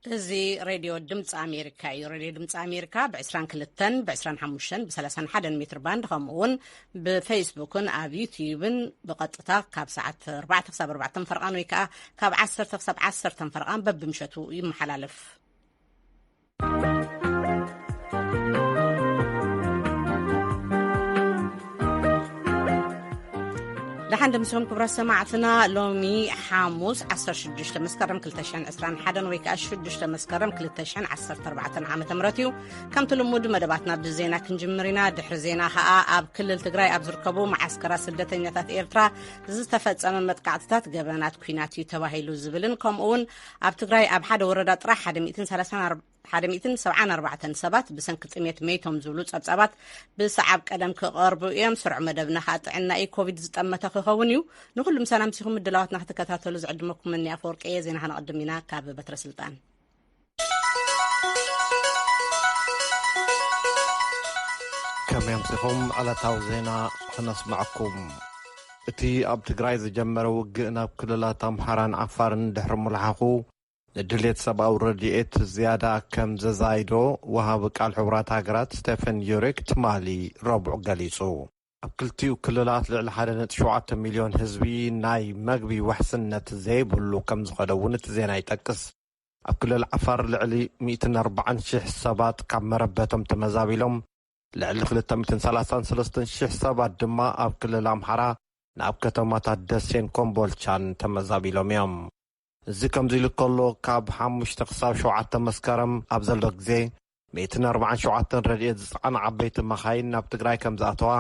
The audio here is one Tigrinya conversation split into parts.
እዚ ሬድዮ ድምፂ ኣሜሪካ እዩ። ሬድዮ ድምፂ ኣሜሪካ ብ22፣ ብ25፣ ብ31 ሜትር ባንድ፣ ከምኡ እውን ብፌስቡክን ኣብ ዩትዩብን ብቐጥታ ካብ ሰዓት ኣርባዕተ ክሳብ ኣርባዕተ ፈርቓን ወይ ከዓ ካብ ዓሰርተ ክሳብ ዓሰርተ ፈርቓን በብምሸቱ ይመሓላለፍ። ደሓን ደምስኹም ክቡራት ሰማዕትና። ሎሚ ሓሙስ ዓሰርተ ሽዱሽተ መስከረም ክልተ ሽሕን ዕስራን ሓደን ወይ ከዓ ሽዱሽተ መስከረም ክልተ ሽሕን ዓሰርተ ኣርባዕተን ዓመተ ምህረት እዩ። ከምቲ ልሙድ መደባትና ብዜና ክንጅምር ኢና። ድሕሪ ዜና ከዓ ኣብ ክልል ትግራይ ኣብ ዝርከቡ መዓስከራት ስደተኛታት ኤርትራ ዝተፈጸመ መጥቃዕትታት ገበናት ኲናት እዩ ተባሂሉ ዝብልን ከምኡ እውን ኣብ ትግራይ ኣብ ሓደ ወረዳ ጥራሕ ሓደ ሚእትን ሰላሳን ሓደ ሚእትን ሰብዓን ኣርባዕተን ሰባት ብሰንኪ ጥሜት መይቶም ዝብሉ ጸብጻባት ብሰዓብ ቀደም ክቐርቡ እዮም። ስሩዕ መደብና ከዓ ጥዕና እዩ። ኮቪድ ዝጠመተ ክኸውን እዩ። ንኹሉም ሰላም ሲኹም ምድላዋትና ክትከታተሉ ዝዕድመኩም እኒ ኣፈወርቂ እየ። ዜና ከነቐድም ኢና ካብ በትረ ስልጣን። ከመይ ኣምሲኹም? ዕለታዊ ዜና ክነስምዐኩም። እቲ ኣብ ትግራይ ዝጀመረ ውግእ ናብ ክልላት ኣምሓራን ዓፋርን ድሕሪ ምልሓኹ፣ ንድሌት ሰብኣዊ ረድኤት ዝያዳ ከም ዘዛይዶ ወሃቢ ቃል ሕቡራት ሃገራት ስቴፈን ዩሪክ ትማሊ ረቡዕ ገሊጹ። ኣብ ክልቲኡ ክልላት ልዕሊ ሓደ ነጥቢ ሸውዓተ ሚልዮን ህዝቢ ናይ መግቢ ውሕስነት ዘይብሉ ከም ዝኸደ እውን እቲ ዜና ይጠቅስ። ኣብ ክልል ዓፋር ልዕሊ ሚእትን ኣርባዓን ሽሕ ሰባት ካብ መረበቶም ተመዛቢሎም፣ ልዕሊ ክልተ ሚእትን ሰላሳን ሰለስተን ሽሕ ሰባት ድማ ኣብ ክልል ኣምሓራ ናብ ከተማታት ደሴን ኮምቦልቻን ተመዛቢሎም እዮም። እዚ ከምዚ ኢሉ ከሎ፣ ካብ ሓሙሽተ ክሳብ ሸውዓተ መስከረም ኣብ ዘሎ ግዜ፣ ሚእትን ኣርባዓን ሸውዓተን ረድኤት ዝጸዓና ዓበይቲ መኻይን ናብ ትግራይ ከም ዝኣተዋ፣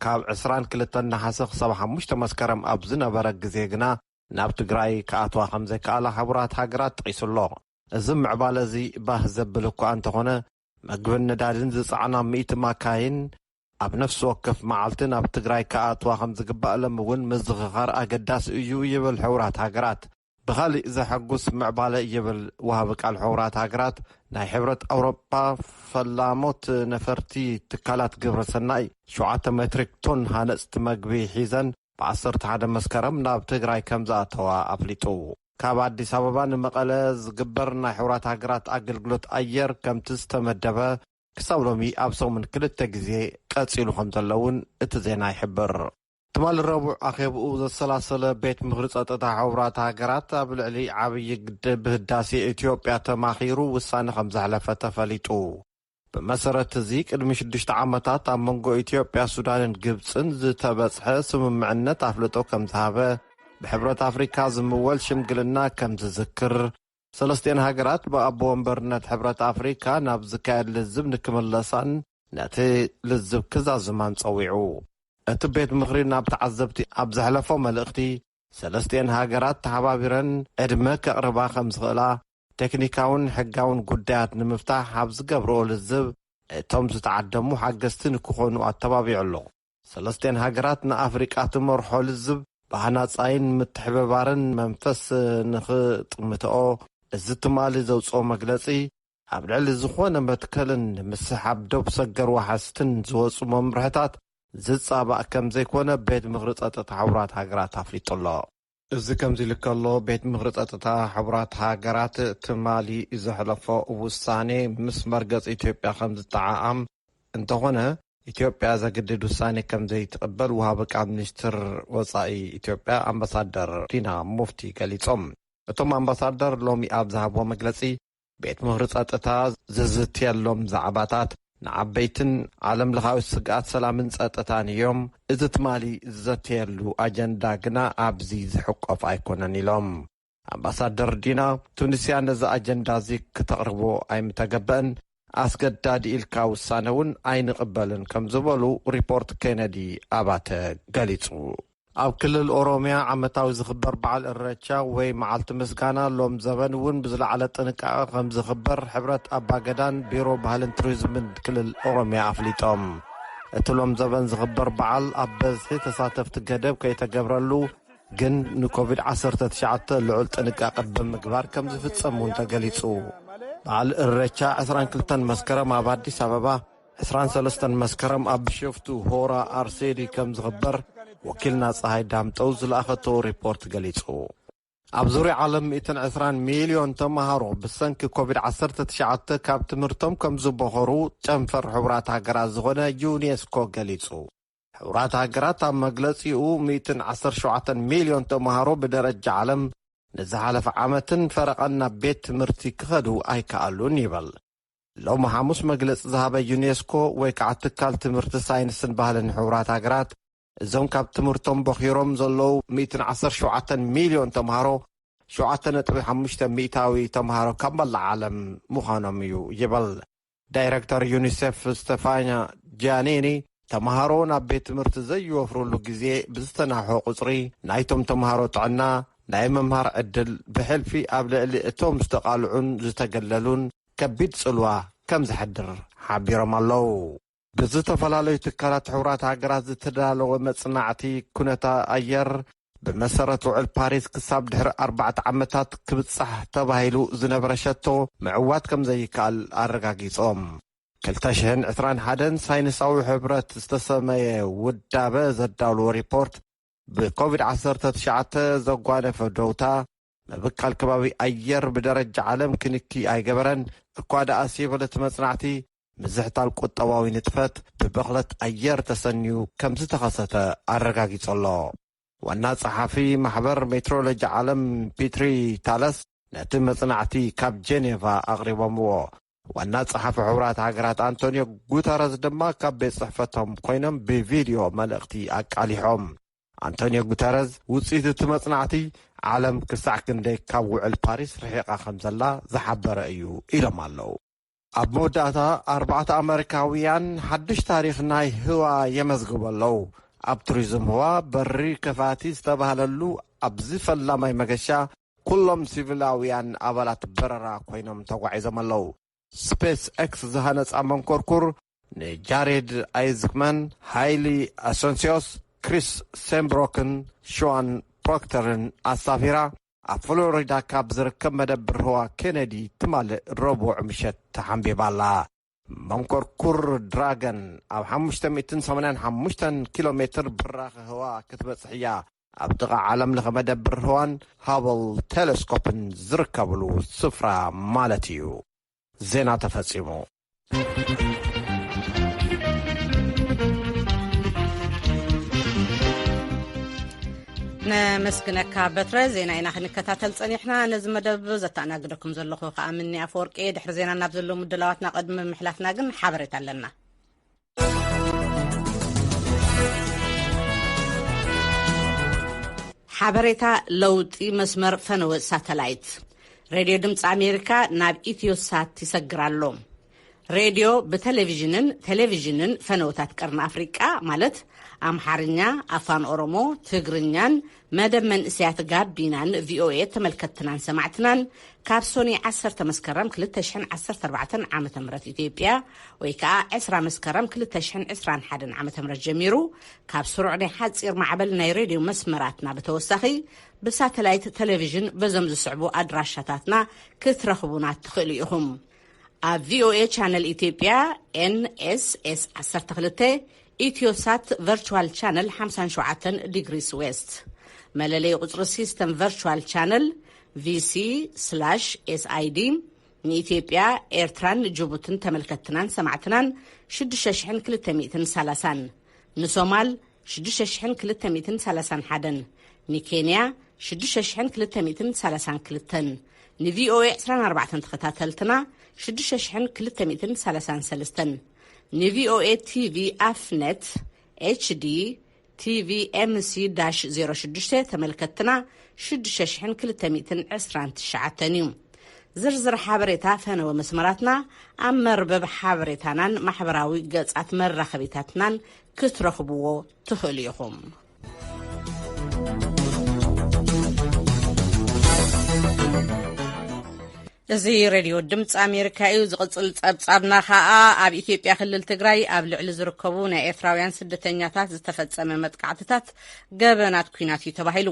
ካብ ዕስራን ክልተን ነሓሰ ክሳብ ሓሙሽተ መስከረም ኣብ ዝነበረ ግዜ ግና ናብ ትግራይ ክኣትዋ ከም ዘይከኣላ ሕቡራት ሃገራት ጠቒሱ ኣሎ። እዚ ምዕባለ እዚ ባህ ዘብል እኳ እንተኾነ፣ መግብን ነዳድን ዝጸዓና ሚእቲ ማካይን ኣብ ነፍሲ ወከፍ መዓልቲ ናብ ትግራይ ክኣትዋ ከም ዝግባእ ሎም እውን ምዝኽኻር ኣገዳሲ እዩ ይብል ሕቡራት ሃገራት። ብኻሊእ ዘሐጉስ ምዕባለ ይብል ወሃቢ ቃል ሕቡራት ሃገራት፣ ናይ ሕብረት ኣውሮጳ ፈላሞት ነፈርቲ ትካላት ግብረ ሰናይ ሸውዓተ ሜትሪክ ቶን ሃነፅቲ መግቢ ሒዘን ብ ዓሰርተ ሓደ መስከረም ናብ ትግራይ ከም ዝኣተዋ ኣፍሊጡ። ካብ ኣዲስ ኣበባ ንመቐለ ዝግበር ናይ ሕቡራት ሃገራት ኣገልግሎት ኣየር ከምቲ ዝተመደበ ክሳብ ሎሚ ኣብ ሰሙን ክልተ ግዜ ቀጺሉ ከም ዘሎ እውን እቲ ዜና ይሕብር። ትማሊ ረቡዕ ኣኼብኡ ዘሰላሰለ ቤት ምኽሪ ጸጥታ ሕቡራት ሃገራት ኣብ ልዕሊ ዓብዪ ግድብ ህዳሴ ኢትዮጵያ ተማኺሩ ውሳነ ከም ዘሕለፈ ተፈሊጡ። ብመሰረት እዚ ቅድሚ ሽዱሽተ ዓመታት ኣብ መንጎ ኢትዮጵያ፣ ሱዳንን ግብጽን ዝተበጽሐ ስምምዕነት ኣፍልጦ ከም ዝሃበ፣ ብሕብረት ኣፍሪካ ዝምወል ሽምግልና ከም ዝዝክር፣ ሰለስቲኤን ሃገራት ብኣቦ ወንበርነት ሕብረት ኣፍሪካ ናብ ዝካየድ ልዝብ ንክምለሳን ነቲ ልዝብ ክዛዝማን ጸዊዑ። እቲ ቤት ምኽሪ ናብ ተዓዘብቲ ኣብ ዘሕለፎ መልእኽቲ፣ ሰለስቲኤን ሃገራት ተሓባቢረን ዕድመ ከቕርባ ከም ዝኽእላ፣ ቴክኒካውን ሕጋውን ጉዳያት ንምፍታሕ ኣብ ዝገብርኦ ልዝብ እቶም ዝተዓደሙ ሓገዝቲ ንክኾኑ ኣተባቢዑ ኣሎ። ሰለስቲኤን ሃገራት ንኣፍሪቃ ትመርሖ ልዝብ ብሃናጻይን ምትሕብባርን መንፈስ ንኽጥምትኦ፣ እዚ ትማሊ ዘውጽኦ መግለጺ፣ ኣብ ልዕሊ ዝኾነ መትከልን ንምስሓብ ዶብ ሰገር ዋሕስትን ዝወጹ መምርሕታት ዝጻባእ ከም ዘይኮነ ቤት ምኽሪ ጸጥታ ሕቡራት ሃገራት ኣፍሊጡ ኣሎ። እዚ ከምዚ ኢሉ ከሎ፣ ቤት ምኽሪ ጸጥታ ሕቡራት ሃገራት ትማሊ ዘሕለፎ ውሳኔ ምስ መርገጽ ኢትዮጵያ ከም ዝጠዓዓም፣ እንተኾነ ኢትዮጵያ ዘግድድ ውሳኔ ከም ዘይትቕበል ወሃቢ ቃል ሚኒስትር ወጻኢ ኢትዮጵያ ኣምባሳደር ዲና ሙፍቲ ገሊጾም። እቶም ኣምባሳደር ሎሚ ኣብ ዝሃብዎ መግለጺ፣ ቤት ምኽሪ ጸጥታ ዝዝትየሎም ዛዕባታት ንዓበይትን ዓለም ለኻዊ ስግኣት ሰላምን ጸጥታን እዮም። እዚ ትማሊ ዝዘተየሉ ኣጀንዳ ግና ኣብዚ ዝሕቆፍ ኣይኮነን ኢሎም። ኣምባሳደር ዲና፣ ቱኒስያ ነዚ ኣጀንዳ እዚ ክተቕርቦ ኣይምተገበእን፣ ኣስገዳዲ ኢልካ ውሳነ እውን ኣይንቕበልን ከም ዝበሉ ሪፖርት ኬነዲ ኣባተ ገሊጹ። ኣብ ክልል ኦሮሚያ ዓመታዊ ዝኽበር በዓል እረቻ ወይ መዓልቲ ምስጋና ሎም ዘበን እውን ብዝለዓለ ጥንቃቐ ከም ዝኽበር ሕብረት ኣባገዳን ቢሮ ባህልን ቱሪዝምን ክልል ኦሮሚያ ኣፍሊጦም። እቲ ሎም ዘበን ዝኽበር በዓል ኣብ በዝሒ ተሳተፍቲ ገደብ ከይተገብረሉ ግን ንኮቪድ ዓሰርተ ትሽዓተ ልዑል ጥንቃቐ ብምግባር ከም ዝፍጸም እውን ተገሊጹ። በዓል እረቻ ዕስራን ክልተን መስከረም ኣብ ኣዲስ ኣበባ፣ ዕስራን ሰለስተን መስከረም ኣብ ቢሾፍቱ ሆራ ኣርሴዲ ከም ዝኽበር ወኪልና ጸሃይ ዳምጠው ዝለኣኸቶ ሪፖርት ገሊጹ። ኣብ ዙርያ ዓለም ሚእትን ዕስራን ሚልዮን ተምሃሮ ብሰንኪ ኮቪድ ዓሰርተ ትሽዓተ ካብ ትምህርቶም ከም ዝበኸሩ ጨንፈር ሕቡራት ሃገራት ዝኾነ ዩኔስኮ ገሊጹ። ሕቡራት ሃገራት ኣብ መግለጺኡ፣ ሚእትን ዓሰርተ ሸውዓተን ሚልዮን ተምሃሮ ብደረጃ ዓለም ንዝሓለፈ ዓመትን ፈረቓን ናብ ቤት ትምህርቲ ክኸዱ ኣይከኣሉን ይብል። ሎሚ ሓሙስ መግለጺ ዝሃበ ዩኔስኮ ወይ ከዓ ትካል ትምህርቲ፣ ሳይንስን ባህልን ሕቡራት ሃገራት፣ እዞም ካብ ትምህርቶም በኺሮም ዘለዉ ሚእትን ዓሰርተ ሸውዓተን ሚልዮን ተምሃሮ፣ ሸውዓተ ነጥቢ ሓሙሽተ ሚእታዊ ተምሃሮ ካብ መላእ ዓለም ምዃኖም እዩ ይብል። ዳይረክተር ዩኒሴፍ ስቴፋንያ ጃኒኒ፣ ተምሃሮ ናብ ቤት ትምህርቲ ዘይወፍሩሉ ግዜ ብዝተናውሐ ቁጽሪ ናይቶም ተምሃሮ ጥዕና፣ ናይ ምምሃር ዕድል ብሕልፊ ኣብ ልዕሊ እቶም ዝተቓልዑን ዝተገለሉን ከቢድ ጽልዋ ከም ዘሕድር ሓቢሮም ኣለዉ። ብዝተፈላለዩ ትካላት ሕቡራት ሃገራት ዝተዳለወ መጽናዕቲ ኩነታ ኣየር፣ ብመሰረት ውዕል ፓሪስ ክሳብ ድሕሪ ኣርባዕተ ዓመታት ክብጻሕ ተባሂሉ ዝነበረ ሸቶ ምዕዋት ከም ዘይከኣል ኣረጋጊጾም። ክልተ ሽሕን ዕስራን ሓደን ሳይንሳዊ ሕብረት ዝተሰመየ ውዳበ ዘዳለዎ ሪፖርት፣ ብኮቪድ ዓሰርተ ትሽዓተ ዘጓነፈ ደውታ፣ ምብካል ከባቢ ኣየር ብደረጃ ዓለም ክንኪ ኣይገበረን። እኳ ደኣስ ይብል እቲ መጽናዕቲ፣ ምዝሕታል ቁጠባዊ ንጥፈት ብብኽለት ኣየር ተሰንዩ ከም ዝተኸሰተ ኣረጋጊጹ ኣሎ። ዋና ጸሓፊ ማሕበር ሜትሮሎጂ ዓለም ፒትሪ ታለስ ነቲ መጽናዕቲ ካብ ጄኔቫ ኣቕሪቦምዎ። ዋና ጸሓፊ ሕቡራት ሃገራት ኣንቶኒዮ ጉተረዝ ድማ ካብ ቤት ጽሕፈቶም ኮይኖም ብቪድዮ መልእኽቲ ኣቃሊሖም። ኣንቶኒዮ ጉተረዝ፣ ውጽኢት እቲ መጽናዕቲ፣ ዓለም ክሳዕ ክንደይ ካብ ውዕል ፓሪስ ርሒቓ ከም ዘላ ዝሓበረ እዩ ኢሎም ኣለዉ። ኣብ መወዳእታ፣ ኣርባዕተ ኣመሪካውያን ሓድሽ ታሪኽ ናይ ህዋ የመዝግቡ ኣለዉ። ኣብ ቱሪዝም ህዋ በሪ ከፋቲ ዝተባህለሉ ኣብዚ ፈላማይ መገሻ፣ ኩሎም ሲቪላውያን ኣባላት በረራ ኮይኖም ተጓዒዞም ኣለዉ። ስፔስ ኤክስ ዝሃነጻ መንኮርኩር ንጃሬድ ኣይዝክማን፣ ሃይሊ ኣሰንሲዮስ፣ ክሪስ ሴምብሮክን ሸዋን ፕሮክተርን ኣሳፊራ፣ ኣብ ፍሎሪዳ ካብ ዝርከብ መደብር ህዋ ኬነዲ ትማሊ ረቡዕ ምሸት ተሓንቢባ ኣላ። መንኮርኩር ድራገን ኣብ ሓሙሽተ ሚእትን ሰማንያን ሓሙሽተን ኪሎ ሜትር ብራኸ ህዋ ክትበጽሕ እያ። ኣብ ጥቓ ዓለም ለኸ መደብር ህዋን ሃብል ቴሌስኮፕን ዝርከብሉ ስፍራ ማለት እዩ። ዜና ተፈጺሙ። ነመስግነካ በትረ። ዜና ኢና ክንከታተል ጸኒሕና። ነዚ መደብ ዘተኣናግደኩም ዘለኹ ከኣ ምኒ ኣፈወርቂ። ድሕሪ ዜና ናብ ዘለዉ ምድላዋትና ቅድሚ ምሕላፍና ግን ሓበሬታ ኣለና። ሓበሬታ ለውጢ መስመር ፈነወ ሳተላይት። ሬድዮ ድምፂ ኣሜሪካ ናብ ኢትዮሳት ይሰግር ኣሎ። ሬድዮ ብቴሌቪዥንን ቴሌቪዥንን ፈነወታት ቀርኒ ኣፍሪቃ ማለት ኣምሓርኛ፣ ኣፋን ኦሮሞ፣ ትግርኛን መደብ መንእሰያት ጋቢናን ቪኦኤ ተመልከትትናን ሰማዕትናን ካብ ሶኒ ዓሰርተ መስከረም ክልተ ሽሕን ዓሰርተ ኣርባዕተን ዓመተ ምህረት ኢትዮጵያ ወይ ከዓ ዕስራ መስከረም ክልተ ሽሕን ዕስራን ሓደን ዓመተ ምህረት ጀሚሩ ካብ ስሩዕ ናይ ሓፂር ማዕበል ናይ ሬድዮ መስመራትና ብተወሳኺ ብሳተላይት ቴሌቪዥን በዞም ዝስዕቡ ኣድራሻታትና ክትረኽቡና ትኽእሉ ኢኹም። ኣብ ቪኦኤ ቻነል ኢትዮጵያ ኤንኤስኤስ ዓሰርተ ክልተ፣ ኢትዮሳት ቨርቹዋል ቻነል ሓምሳን ሸውዓተን ዲግሪስ ዌስት፣ መለለይ ቁጽሪ ሲስተም ቨርቹዋል ቻነል ቪሲ ስላሽ ኤስኣይዲ፣ ንኢትዮጵያ፣ ኤርትራን ጅቡትን ተመልከትትናን ሰማዕትናን ሽዱሽተ ሽሕን ክልተ ሚእትን ሰላሳን፣ ንሶማል ሽዱሽተ ሽሕን ክልተ ሚእትን ሰላሳን ሓደን፣ ንኬንያ ሽዱሽተ ሽሕን ክልተ ሚእትን ሰላሳን ክልተን፣ ንቪኦኤ ዕስራን ኣርባዕተን ተኸታተልትና ሽዱሽተ ሽሕን ክልተ ሚእትን ሰላሳን ሰለስተን፣ ንቪኦኤ ቲቪ ኣፍነት ኤችዲ ቲቪ ኤምሲ ዳሽ ዜሮ ሽዱሽተ ተመልከትና ሽዱሽተ ሽሕን ክልተ ሚእትን ዕስራን ትሽዓተን እዩ። ዝርዝር ሓበሬታ ፈነወ መስመራትና ኣብ መርበብ ሓበሬታናን ማሕበራዊ ገጻት መራኸቢታትናን ክትረኽብዎ ትኽእሉ ኢኹም። እዚ ሬድዮ ድምፂ ኣሜሪካ እዩ። ዝቕፅል ፀብፃብና ኸኣ ኣብ ኢትዮጵያ ክልል ትግራይ ኣብ ልዕሊ ዝርከቡ ናይ ኤርትራውያን ስደተኛታት ዝተፈጸመ መጥቃዕትታት ገበናት ኲናት እዩ ተባሂሉ።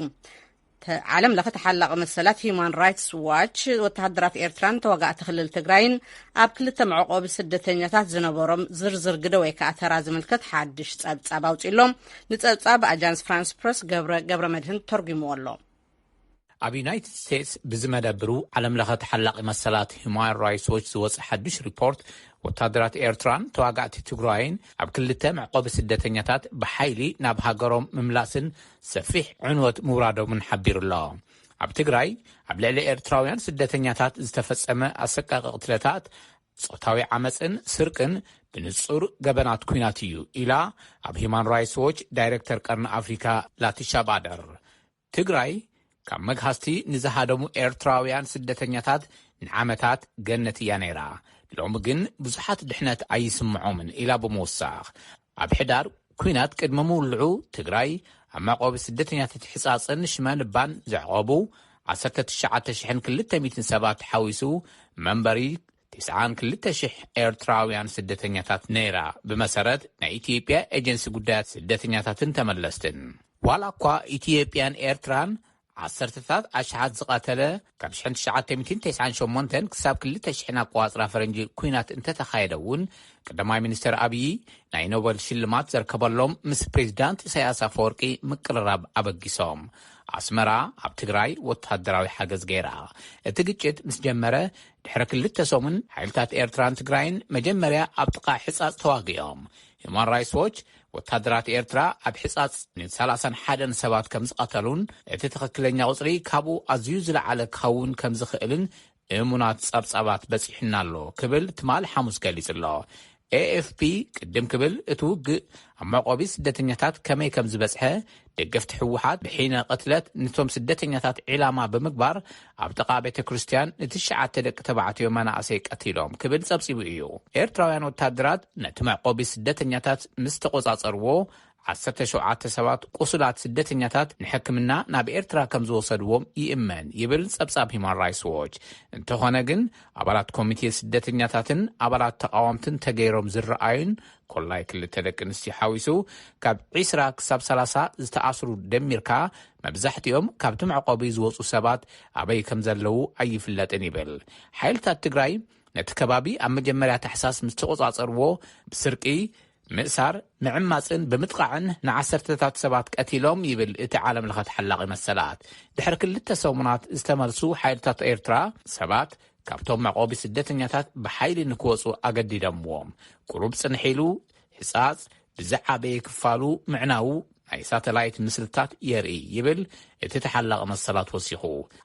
ተ-፣ ዓለም ለኸ ተሓላቒ መሰላት ሂዩማን ራይትስ ዋች ወተሃደራት ኤርትራን ተዋጋእቲ ክልል ትግራይን ኣብ ክልተ መዕቆቢ ስደተኛታት ዝነበሮም ዝርዝር ግደ ወይ ከዓ ተራ ዝምልከት ሓድሽ ጸብጻብ ኣውጺእሎም። ንጸብጻብ ኣጃንስ ፍራንስ ፕረስ ገብረ፣ ገብረ መድህን ተርጉምዎ ኣሎ። ኣብ ዩናይትድ ስቴትስ ብዝመደብሩ ዓለም ለኸ ተሓላቒ መሰላት ሁማን ራይትስ ዎች ዝወፀ ሓዱሽ ሪፖርት፣ ወታደራት ኤርትራን ተዋጋእቲ ትግራይን ኣብ ክልተ መዕቆቢ ስደተኛታት ብሓይሊ ናብ ሃገሮም ምምላስን ሰፊሕ ዕንወት ምውራዶምን ሓቢሩ ኣሎ። ኣብ ትግራይ ኣብ ልዕሊ ኤርትራውያን ስደተኛታት ዝተፈጸመ ኣሰቃቂ ቅትለታት፣ ጾታዊ ዓመጽን ስርቅን ብንጹር ገበናት ኲናት እዩ ኢላ ኣብ ሂማን ራይትስ ዎች ዳይሬክተር ቀርኒ ኣፍሪካ ላቲሻ ባደር። ትግራይ ካብ መግሃስቲ ንዝሃደሙ ኤርትራውያን ስደተኛታት ንዓመታት ገነት እያ ነይራ። ሎሚ ግን ብዙሓት ድሕነት ኣይስምዖምን ኢላ ብምውሳኽ፣ ኣብ ሕዳር ኲናት ቅድሚ ምውልዑ ትግራይ ኣብ መዕቆቢ ስደተኛታት ሕጻጽን ሽመንባን ዘዕቆቡ ዓሰርተ ትሽዓተ ሽሕን ክልተ ሚእትን ሰባት ሓዊሱ መንበሪ ትስዓን ክልተ ሽሕ ኤርትራውያን ስደተኛታት ነይራ፣ ብመሰረት ናይ ኢትዮጵያ ኤጀንሲ ጉዳያት ስደተኛታትን ተመለስትን። ዋላ እኳ ኢትዮጵያን ኤርትራን ዓሰርተታት ኣሽሓት ዝቐተለ፣ ካብ ሽሕን ትሽዓተ ሚእትን ተስዓን ሸሞንተን ክሳብ ክልተ ሽሕን ኣቆጻጽራ ፈረንጂ ኲናት እንተተኻየደ እውን፣ ቀዳማይ ሚኒስትር ኣብዪ ናይ ኖበል ሽልማት ዘርከበሎም ምስ ፕሬዚዳንት ኢሳያስ ኣፈወርቂ ምቅርራብ ኣበጊሶም። ኣስመራ ኣብ ትግራይ ወታደራዊ ሓገዝ ገይራ። እቲ ግጭት ምስ ጀመረ ድሕሪ ክልተ ሰሙን፣ ሓይልታት ኤርትራን ትግራይን መጀመርያ ኣብ ጥቓ ሕጻጽ ተዋጊኦም። ሂማን ራይትስ ዎች፣ ወታደራት ኤርትራ ኣብ ሕጻጽ ንሰላሳን ሓደን ሰባት ከም ዝቐተሉን፣ እቲ ትኽክለኛ ቁጽሪ ካብኡ ኣዝዩ ዝለዓለ ክኸውን ከም ዝኽእልን እሙናት ጸብጻባት በጺሑና ኣሎ ክብል ትማል ሓሙስ ገሊጹ ኣሎ። ኤ ኤፍ ፒ ቅድም ክብል፣ እቲ ውግእ ኣብ መዕቆቢ ስደተኛታት ከመይ ከም ዝበጽሐ፣ ደገፍቲ ህወሓት ብሒነ ቅትለት ነቶም ስደተኛታት ዒላማ ብምግባር ኣብ ጥቓ ቤተ ክርስቲያን ንትሽዓተ ደቂ ተባዕትዮ መናእሰይ ቀቲሎም ክብል ጸብጺቡ እዩ። ኤርትራውያን ወታደራት ነቲ መዕቆቢ ስደተኛታት ምስ ተቆጻጸርዎ፣ ዓሰርተ ሸውዓተ ሰባት ቁሱላት ስደተኛታት ንሕክምና ናብ ኤርትራ ከም ዝወሰድዎም ይእመን ይብል ጸብጻብ ሂማን ራይትስ ዎች። እንተኾነ ግን፣ ኣባላት ኮሚቴ ስደተኛታትን ኣባላት ተቓወምትን ተገይሮም ዝረኣዩን፣ ኮላይ ክልተ ደቂ ኣንስትዮ ሓዊሱ፣ ካብ ዒስራ ክሳብ ሰላሳ ዝተኣስሩ ደሚርካ፣ መብዛሕትኦም ካብቲ መዕቆቢ ዝወጹ ሰባት ኣበይ ከም ዘለዉ ኣይፍለጥን ይብል። ሓይልታት ትግራይ ነቲ ከባቢ ኣብ መጀመርያ ታሕሳስ ምስ ተቆጻጸርዎ፣ ብስርቂ፣ ምእሳር፣ ምዕማጽን ብምጥቃዕን ንዓሰርተታት ሰባት ቀቲሎም ይብል እቲ ዓለም ለኸ ተሓላቒ መሰላት። ድሕሪ ክልተ ሰሙናት ዝተመልሱ ሓይልታት ኤርትራ ሰባት ካብቶም መዕቆቢ ስደተኛታት ብሓይሊ ንክወጹ ኣገዲዶምዎም። ቁሩብ ጽንሕ ኢሉ፣ ሕጻጽ ብዝዓበየ ክፋሉ ምዕናዉ ናይ ሳተላይት ምስልታት የርኢ ይብል እቲ ተሓላቒ መሰላት ወሲኹ።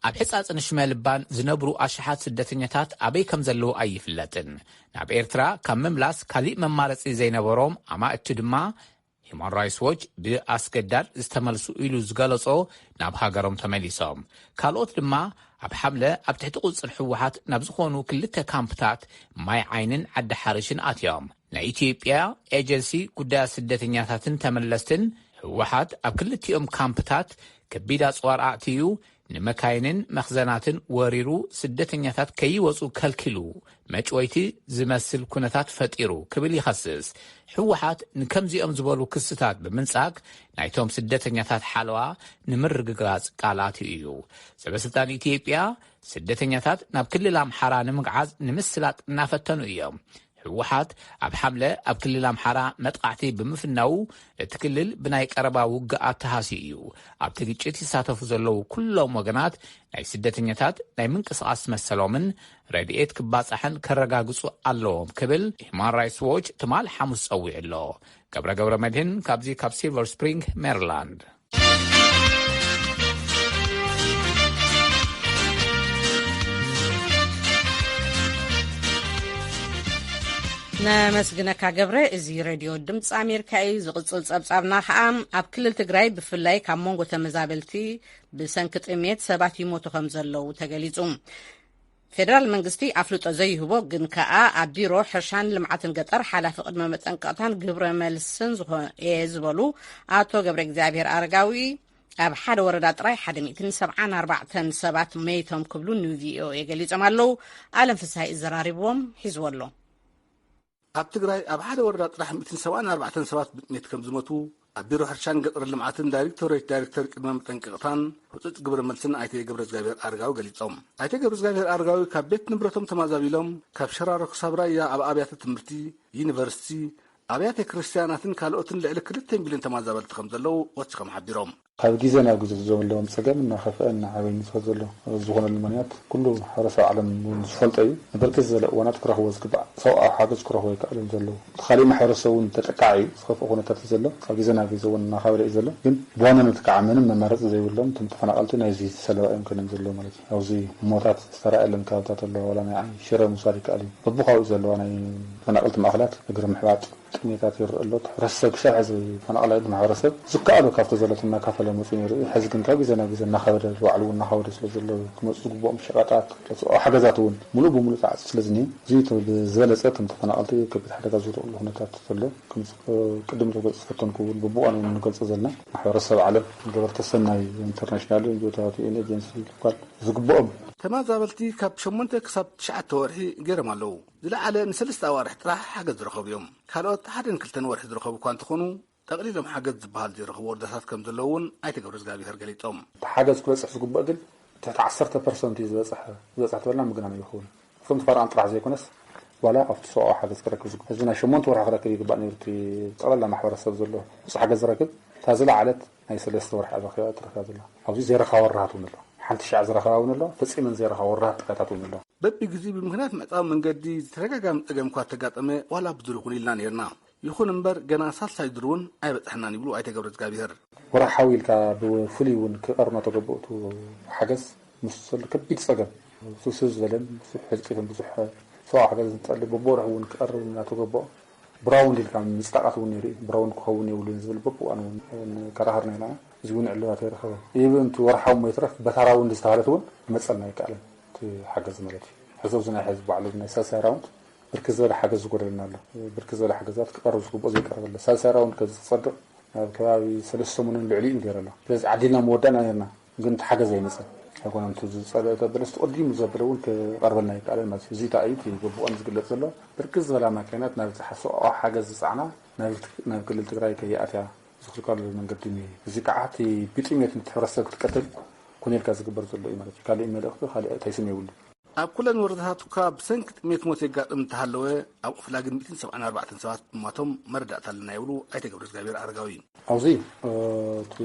ኣብ ሕጻጽን ሽመልባን ዝነብሩ ኣሽሓት ስደተኛታት ኣበይ ከም ዘለዉ ኣይፍለጥን። ናብ ኤርትራ ካብ ምምላስ ካሊእ መማረጺ ዘይነበሮም ኣማእቲ ድማ፣ ሂማን ራይትስ ዎች ብኣስገዳድ ዝተመልሱ ኢሉ ዝገለጾ ናብ ሃገሮም ተመሊሶም። ካልኦት ድማ ኣብ ሓምለ ኣብ ትሕቲ ቁጽር ህወሓት ናብ ዝኾኑ ክልተ ካምፕታት ማይ ዓይንን ዓዲ ሓርሽን ኣትዮም። ናይ ኢትዮጵያ ኤጀንሲ ጉዳያት ስደተኛታትን ተመለስትን፣ ህወሓት ኣብ ክልቲኦም ካምፕታት ከቢድ ኣጽዋር ኣእትዩ፣ ንመካይንን መኽዘናትን ወሪሩ፣ ስደተኛታት ከይወጹ ከልኪሉ፣ መጭወይቲ ዝመስል ኩነታት ፈጢሩ ክብል ይኸስስ። ህወሓት ንከምዚኦም ዝበሉ ክስታት ብምንጻግ፣ ናይቶም ስደተኛታት ሓለዋ ንምርግጋጽ ቃል ኣትዩ እዩ። ሰበስልጣን ኢትዮጵያ፣ ስደተኛታት ናብ ክልል ኣምሓራ ንምግዓዝ ንምስላጥ እናፈተኑ እዮም። ህወሓት ኣብ ሓምለ ኣብ ክልል ኣምሓራ መጥቃዕቲ ብምፍናዉ፣ እቲ ክልል ብናይ ቀረባ ውግኣት ተሃስዩ እዩ። ኣብቲ ግጭት ይሳተፉ ዘለዉ ኩሎም ወገናት ናይ ስደተኛታት ናይ ምንቅስቓስ መሰሎምን ረድኤት ክባጻሕን ከረጋግጹ ኣለዎም ክብል ሂማን ራይትስ ዎች ትማል ሓሙስ ጸዊዑ ኣሎ። ገብረ ገብረ መድህን ካብዚ ካብ ሲልቨር ስፕሪንግ ሜሪላንድ። ነመስግነካ ገብረ። እዚ ሬድዮ ድምፂ ኣሜሪካ እዩ። ዝቕፅል ፀብፃብና ከዓ ኣብ ክልል ትግራይ ብፍላይ ካብ መንጎ ተመዛበልቲ ብሰንኪ ጥሜት ሰባት ይሞቱ ከም ዘለዉ ተገሊፁ። ፌደራል መንግስቲ ኣፍልጦ ዘይህቦ ግን ከኣ ኣብ ቢሮ ሕርሻን ልምዓትን ገጠር ሓላፊ ቅድመ መጠንቀቕታን ግብረ መልስን ዝኾ እየ ዝበሉ ኣቶ ገብረ እግዚኣብሔር ኣረጋዊ ኣብ ሓደ ወረዳ ጥራይ ሓደ ሚእትን ሰብዓን ኣርባዕተን ሰባት መይቶም ክብሉ ን ቪኦኤ ገሊጾም ኣለዉ። ኣለም ፍስሃይ ዘራሪብዎም ሒዝዎ ኣሎ። ኣብ ትግራይ ኣብ ሓደ ወረዳ ጥራሕ ሚእትን ሰብዓን ኣርባዕተን ሰባት ብጥሜት ከም ዝሞቱ ኣብ ቢሮ ሕርሻን ገጠር ልምዓትን ዳይሬክቶሬት ዳይሬክተር ቅድመ መጠንቀቕታን ህፁፅ ግብረ መልስን ኣይተ ገብረ እግዚኣብሔር ኣረጋዊ ገሊፆም። ኣይተ ገብረ እግዚኣብሔር ኣረጋዊ ካብ ቤት ንብረቶም ተማዛቢሎም ካብ ሸራሮ ክሳብ ራያ ኣብ ኣብያተ ትምህርቲ፣ ዩኒቨርሲቲ፣ ኣብያተ ክርስትያናትን ካልኦትን ልዕሊ ክልተ ሚልዮን ተመዛበልቲ ከም ዘለዉ ወሲኾም ሓቢሮም። ካብ ግዜ ናብ ግዜ ዘለዎም ጸገም እናኸፍአ እናዓበየ ዝኸድ ዘሎ ዝኾነሉ ምኽንያት ኩሉ ሕብረተሰብ ዓለም እውን ዝፈልጦ እዩ። ንብርክት ዝበለ እዋናት ክረኽቦ ዝግባእ ሰብኣዊ ሓገዝ ክረኽቦ ይከኣልን ዘለዉ። እቲ ካሊእ ማሕበረሰብ እውን ተጠቃዒ እዩ። ዝኸፍአ ኩነታት እዩ ዘሎ። ካብ ግዜ ናብ ግዜ እውን እናኸበደ እዩ ዘሎ። ግን ብዋናነት ከዓ ምንም መማረፂ ዘይብሎም እቶም ተፈናቐልቲ ናይዚ ሰለባ እዮም ከንም ዘለዉ ማለት እዩ። ኣብዚ ሞታት ዝተረኣየለን ከባብታት ኣለዋ። ዋላ ናይ ዓይ ሽረ ምውሳድ ይከኣል እዩ። በብኸባቢኡ ዘለዋ ናይ ተፈናቐልቲ ማእኸላት እግሪ ምሕባጥ ጥሜታት ይረአ ኣሎ። እቲ ሕብረተሰብ ክሻብ ሕዚ ተፈናቐላይ ማሕበረሰብ ዝከኣሎ ካብቲ ዘሎ እናካፈለ መፂኡ ነይሩ እዩ። ሕዚ ግን ካብ ግዜ ናብ ግዜ እናኸበደ ባዕሉ እውን እናኸበደ ስለ ዘሎ ክመፁ ዝግብኦም ሸቐጣት፣ ሓገዛት እውን ሙሉእ ብሙሉእ ተዓፂ ስለ ዝኒሀ እዚ ዝበለፀ እቶም ተፈናቐልቲ ከቢድ ሓደጋ ዝወደቕሉ ኩነታት ዘሎ ከም ቅድም ተገልፁ ዝፈተንኩ እውን በብእዋኑ እውን ንገልፆ ዘለና ማሕበረሰብ ዓለም ገበርቲ ሰናይ ኢንተርናሽናል ዮታዋት ኤን ኤጀንሲ ትኳል ዝግብኦም ተመዛበልቲ ካብ ሸሞንተ ክሳብ ትሽዓተ ወርሒ ገይሮም ኣለዉ። ዝለዓለ ንሰለስተ ኣዋርሕ ጥራሕ ሓገዝ ዝረኸቡ እዮም። ካልኦት ሓደን ክልተን ወርሒ ዝረኸቡ እኳ እንተኾኑ ጠቕሊሎም ሓገዝ ዝበሃል ዘይረኸቡ ወረዳታት ከም ዘለዉ እውን ኣይተ ገብረ እግዚኣብሔር ገሊጾም። እቲ ሓገዝ ክበፅሕ ዝግብኦ ግን ትሕቲ ዓሰርተ ፐርሰንት እዩ ዝበፅሕ ዝበፅሕ ተበልና ምግናን ይኸውን። እቶም ተፈናቐል ጥራሕ ዘይኮነስ ዋላ ኣብቲ ሰብኣዊ ሓገዝ ክረክብ ዝግብኦ ህዝቢ ናይ ሸሞንተ ወርሒ ክረክብ ይግባእ ነይሩ። እቲ ጠቕላላ ማሕበረሰብ ዘሎ ምስ ሓገዝ ዝረክብ እታ ዝለዓለት ናይ ሰለስተ ወርሒ ኣበኺባ ትረክባ ዘላ ኣብዚ ዘይረኸባ ወረሃት እውን ኣሎ። ሓንቲ ሻዕ ዝረኸባ እውን ኣሎ። ፈፂመን ዘይረኸባ ወረሃት ጥቃታት እውን ኣሎ። በቢ ግዜኡ ብምኽንያት ምዕፃው መንገዲ ዝተደጋጋሚ ፀገም እኳ ተጋጠመ ዋላ ብድሩኽ እውን ኢልና ነይርና። ይኹን እምበር ገና ሳልሳይ ዙር እውን ኣይበፃሕናን ይብሉ ኣይተ ገብረ እግዚኣብሔር። ወርሓዊ ኢልካ ብፍሉይ እውን ክቐርብ እናተገበኦ እቲ ሓገዝ ምስ ዘሎ ከቢድ ፀገም ስብስብ ዝበለን ብዙሕ ህልቂትን ብዙሕ ሰብኣዊ ሓገዝ ዝጠልብ በብወርሒ እውን ክቐርብ እናተገበኦ ብራውንድ ኢልካ ምፅጣቃት እውን ነይሩ እዩ። ብራውንድ ክኸውን የብሉን ዝብል በብእዋን እውን ከራኸርና ኢና። እዚ እውን ዕልባት ኣይረኸበን። ኢቭን እቲ ወርሓዊ መትረፍ በታ ራውንድ ዝተባህለት እውን ክመፀልና ኣይከኣለን እቲ ሓገዝ ማለት እዩ። ሕዚ ኣብዚ ናይ ሕዚ ባዕሉ ናይ ሳልሳይ ራውንድ ብርክት ዝበለ ሓገዝ ዝጎደለና ኣሎ። ብርክት ዝበለ ሓገዛት ክቐርብ ዝግብኦ ዘይቀረበ ኣሎ። ሳልሳይ ራውንድ ከዚ ክፀድቕ ናብ ከባቢ ሰለስተ ሰሙንን ልዕሊኡን ገይሩ ኣሎ። ስለዚ ዓዲልና መወዳእና ነርና ግን እቲ ሓገዝ ኣይመፅን ኣይኮነን። እቲ ዝፀለአ ዘበለ እቲ ቀዲሙ ዘበለ እውን ክቐርበልና ኣይከኣለን ማለት እዩ። እዚ እንታይ እዩ እቲ ግቡኦን ዝግለፅ ዘሎ ብርክት ዝበላ ማኪናት ናብ ዝሓሰኦ ሓገዝ ዝፃዕና ናብ ክልል ትግራይ ከይኣትያ ዝኽልከሉ መንገዲ እኒሀ። እዚ ከዓ እቲ ብጥሜት ነቲ ሕብረተሰብ ክትቀትል ኮነ ኢልካ ዝግበር ዘሎ እዩ ማለት እዩ። ካሊእ መልእኽቲ ካሊእ እንታይ ስም የብሉ። ኣብ ኩለን ወረዳታት እኳ ብሰንኪ ጥሜት ሞት የጋጥም እንተሃለወ ኣብ ኦፍላ ግን ሚእትን ሰብዓን ኣርባዕተን ሰባት ምሟቶም መረዳእታ ኣለና ይብሉ ኣይተ ገብረ እግዚኣብሔር ኣረጋዊ። ኣብዚ እቲ